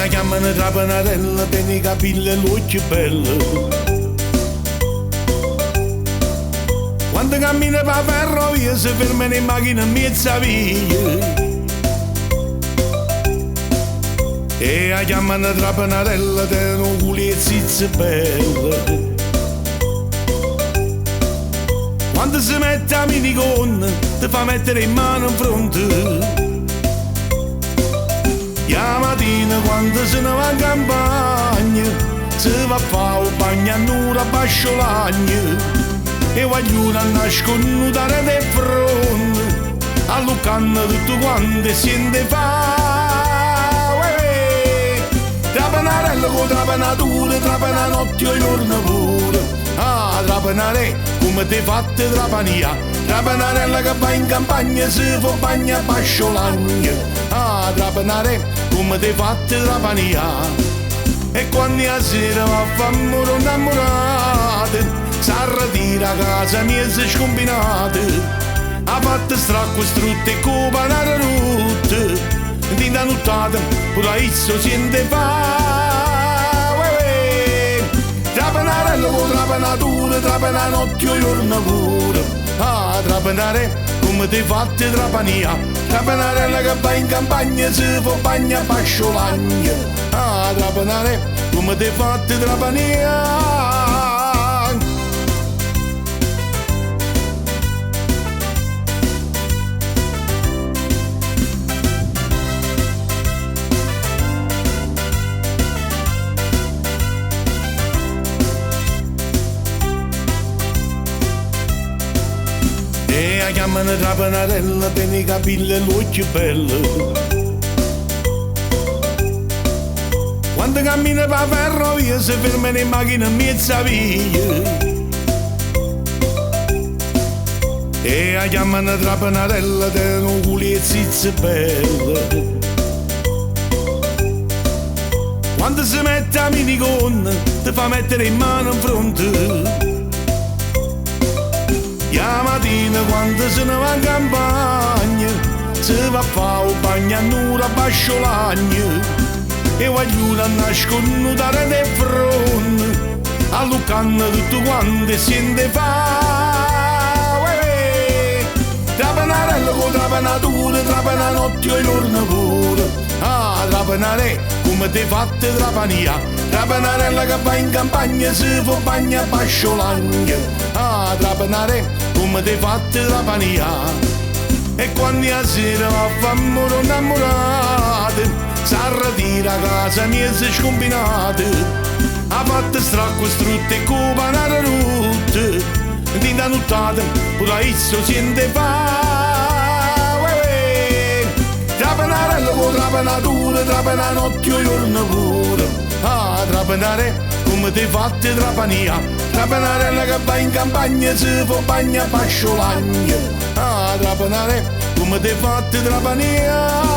E 'a chiammano trapanarella, tene 'e capille e ll'uocchie belle. Quando cammina p' 'a ferrovia se fermano 'e machine 'mmiez' 'a via. E 'a chiammano trapanarella, tene 'o culo e 'e zizze belle. Quando se mette 'a minigonna, te fa mettere 'e mmane 'nfronte. E 'a matina quando se ne va 'n campagna, se va a fa' 'o bagno annuro abbascio l'agno. E guagliune annascunnute aret' 'e fronne, alluccanno tutte quante siente 'e fa', uè uè. Trapanarella cu 'o trapanaturo, trapana 'a notte e 'o juorno pure. Ah, trapanarè, comme t'hê fatte trapanià. Trapanarella che va in campagna, se fa 'o bagno abbascio l'agno. Ah, trapanarè, comme t'hê fatte trapanià. E quanno è 'a sera va a fa' ammore 'o 'nnammurato, s'arretira 'a casa miezo scumbinato. Ha fatto stracqua, strutto e cu 'o panaro rutto, dint' 'a nuttata pure a isso 'o siente 'e fa', uè uè. Trapanarella cu 'o trapanaturo, trapana 'a notte e 'o juorno pure. Ah, trapanarè, comme t'hê fatte trapanià. Trapanarella che va in campagna, se fa 'o bagno abbascio l'agno. Ah, trapanarè, comme t'hê fatte trapanià. E 'a chiammano trapanarella, tene 'e capille e ll'uocchie belle. Quando cammina p' 'a ferrovia se fermano 'e machine 'mmiez' 'a via. E 'a chiammano trapanarella, tene 'o culo e 'e zizze belle. Quando se mette 'a minigonna, te fa mettere 'e mmane 'nfronte. E 'a matina quando se ne va 'n campagna, se va a fa' 'o bagno annuro abbascio l'agno. E guagliune annascunnute aret' 'e fronne, alluccanno tutte quante e siente 'e fa', uè uè. Trapanarella cu 'o trapanaturo, trapana 'a notte e 'o juorno pure. Ah, trapanarè, comme t'hê fatte trapanià. Trapanarella che va in campagna, se fa 'o bagno abbascio l'agno. Ah, trapanarè, comme t'hê fatte trapanià. E quanno è 'a sera va a fa' ammore 'o 'nnammurato, s'arretira 'a casa miezo scumbinato. Ha fatto stracqua, strutto e cu 'o panaro rutto, dint' 'a nuttata pure a isso 'o siente 'e fa', uè uè. Trapanarella cu 'o trapanaturo, trapana 'a notte e 'o juorno pure. Ah, trapanarè, comme t'hê fatte trapanià. Trapanarella che va in campagna, se fa 'o bagno abbascio l'agno. Ah, trapanarè, comme t'hê fatte trapanià.